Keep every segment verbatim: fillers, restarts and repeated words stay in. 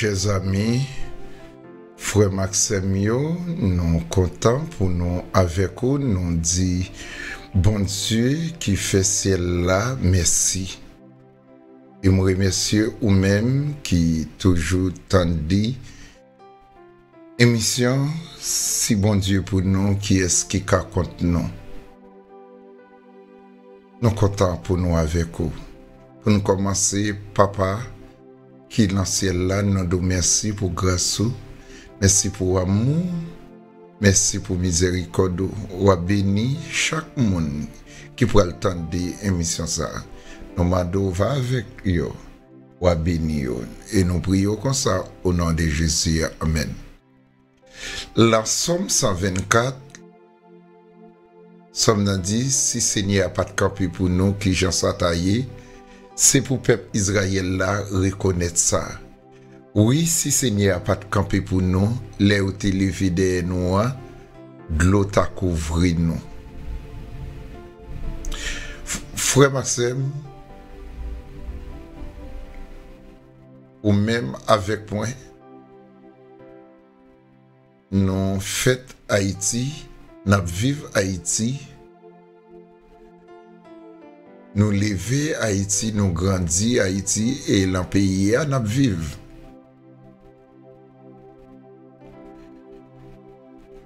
Chè zanmi, frè m ak sè m yo, nou kontan pou nou avèk ou. Nou di Bondye ki fè syèl la mèsi. E m remèsye ou menm ki toujou tande emisyon Si Bondye pou nou, kiyès ki ka kont nou? Nou kontan pou nou avèk ou. Pou nou kòmanse, Papa ki nan syèl la, nou di w mèsi pou gras ou, mèsi pou amou, mèsi pou mizèrikòd ou. W a beni chak moun ki pral tande emisyon sa a. Nou mande w va avèk yo, w a beni yo. E nou priye w konsa, o non de Jezi, amèn. Nan Sòm san vennkat, Sòm nan di, si Senyè a pa t kanpe pou nou, ki jan sa ta ye? Se pou pèp Izrayèl la rekonèt sa. Wi, si Senyè a pa t kanpe pou nou, lè yo te leve dèyè nou an, dlo ta kouvri nou. F-, frè m ak sè m, ou menm avèk mwen, nou fèt Ayiti, n ap viv Ayiti, nou leve Ayiti, nou grandi Ayiti, e nan peyi a n ap viv.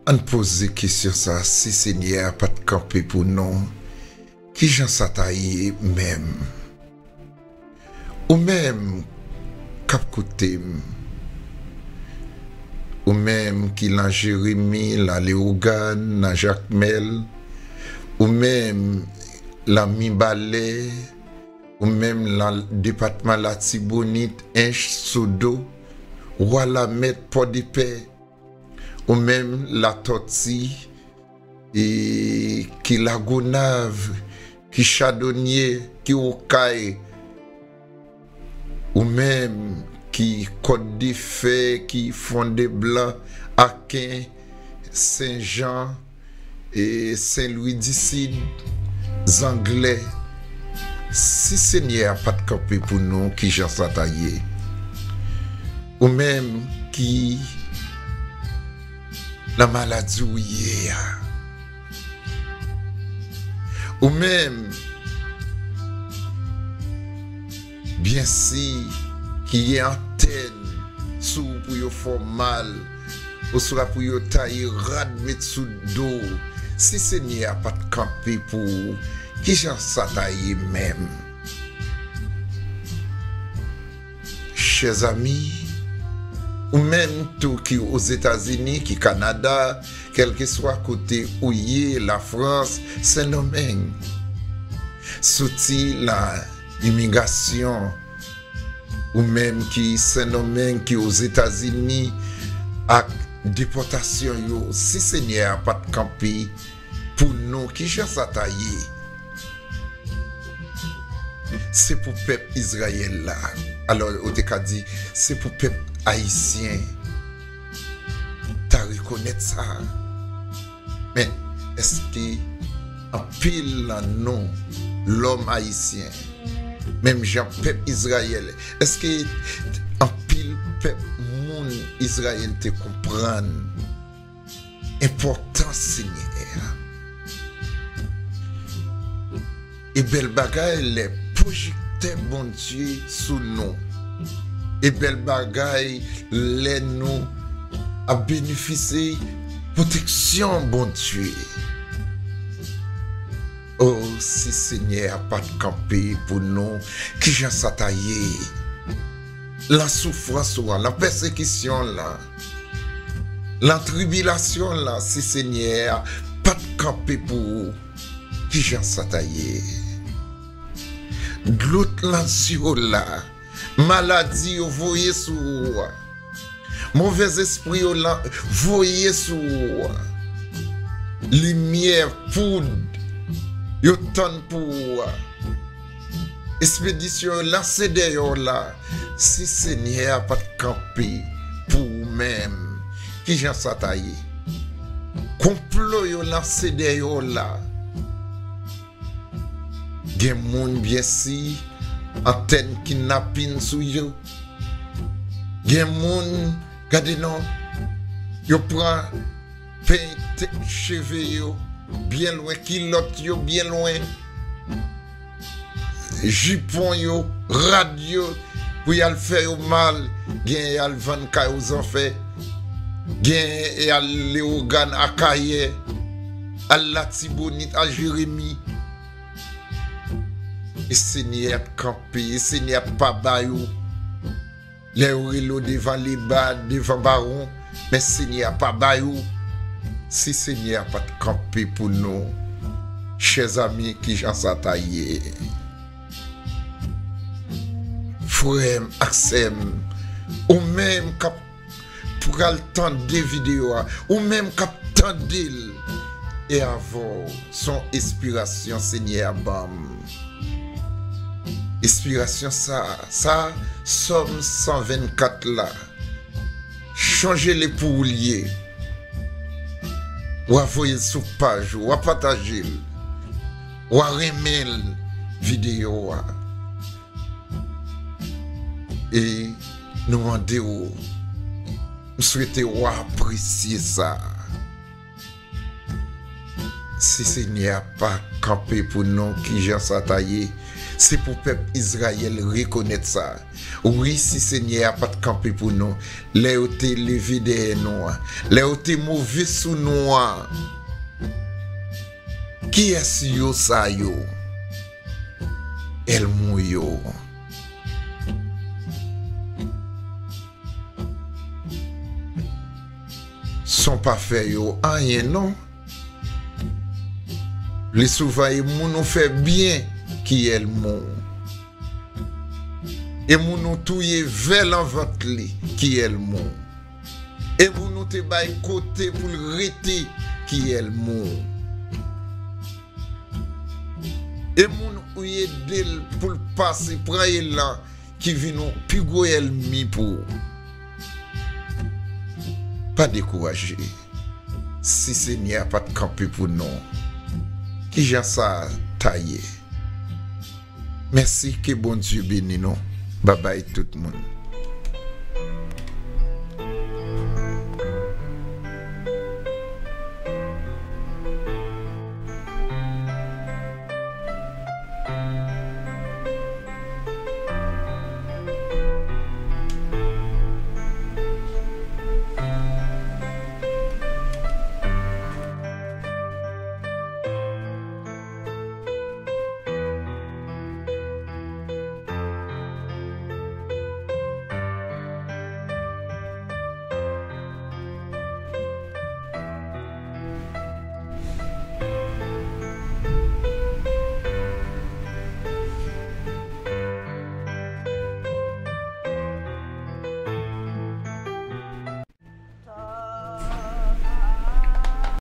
Ann poze kesyon sa a, si Senyè a pa t kanpe pou nou, ki jan sa ta ye menm? Ou menm k ap koute m, ou menm ki nan Jeremi, nan Lewogàn, nan Jakmèl, ou menm nan Mibalè, ou menm nan depatman Latibonit, Ench, Sodo, Walamèt, Pòdepè, ou menm Latòti, e ki Lagonav, ki Chadonyé, ki Okay, ou menm ki Kòdefè, ki Fondéblan, Aken, Senjan, e Sen Lwi di Sid, Zanglè, si Senyè a pa t kanpe pou nou, ki jan sa ta ye? Ou menm ki nan maladi ou ye a, ou menm, byensi, ki gen antèn sou ou pou yo fè w mal, oswa pou yo taye rad met sou do w, si Senyè a pa t kanpe pou ou, ki jan sa ta ye menm? Chè zanmi, ou menm tou ki Ozetazini, ki Kanada, kèlkeswa kote ou ye, Lafrans, Sendomeng, soti nan imigrasyon, ou menm ki Sendomeng, ki Ozetazini, ak depòtasyon yo, si Senyè a pa t kanpe pou nou, ki jan sa ta ye? Se pou pèp Izrayèl la. Alò, ou te ka di, se pou pèp ayisyen ta rekonèt sa. Men, èske anpil nan nou, lòm ayisyen, menm jan pèp Izrayèl, èske anpil pèp moun Izrayèl te konprann enpòtans Senyè a? E bèl bagay lè pwojektè Bondye sou nou. E bèl bagay lè nou ap benefisye pwoteksyon Bondye. O, si Senyè a pa t kanpe pou nou, ki jan sa ta ye? Lan soufrans ou an, lan pèsekisyon lan, lan tribilasyon lan, si Senyè a pa t kanpe pou ou, ki jan sa ta ye? Dlo t lan zye w la, maladi yo voye sou ou a, movèzespri yo lan voye sou ou a, limyè, poud yo tann pou ou a, espedisyon yo lanse dèyè w la, si Senyè a pa t kanpe pou ou menm, ki jan sa ta ye? Konplo yo lanse dèyè w la. Gen moun, byensi, antèn kidnapin sou yo. Gen moun, gade non, yo pran peny te- cheve yo byen lwen, kilòt yo byen lwen, jipon yo, rad yo, pou y al fè yo mal. Gen y al vann kay Ozanfè, gen y al Lewogàn, Akayè, al Latibonit, al Jeremi. E Senyè a t kanpe, e Senyè a t pa ba yo. Lè yo rele w devan Leba, devan Bawon, men Senyè a pa ba yo. Si Senyè a pa t kanpe pou nou, chèzanmi, kijan sa ta ye? Frè m ak sè m, ou menm k ap pral tande videyo a, ou menm k ap tande l, e avè w, s on espirasyon Senyè a ban m. Espirasyon sa, sa, Sòm san vennkat la, chonje li pou ou l ye. W a voye l sou paj ou, w a pataje l, w a renmen l, videyo a. E nou mande w, m swete w apresye sa. Si Senyè a pa kanpe pou nou, kijan sa ta ye? Se pou pèp Izrayèl rekonèt sa. Wi, si Senyè a pa t kanpe pou nou, lè yo te leve dèyè nou an, lè yo te move sou nou an, kiyès yo sa yo? Èlmou yo. S on pa fè yo anyen non. Li souvan e moun ou fè byen ki èlmou. E moun ou touye vè lan vant li ki èlmou. E moun ou te bay kote pou l rete ki èlmou. E moun ou ede l pou l pase pran elan ki vin yon pi gwo ènmi pou ou. Pa dekouraje. Si Senyè a pa t kanpe pou nou, kijan sa ta ye? Mèsi, ke Bondye beni nou. Babay tout moun.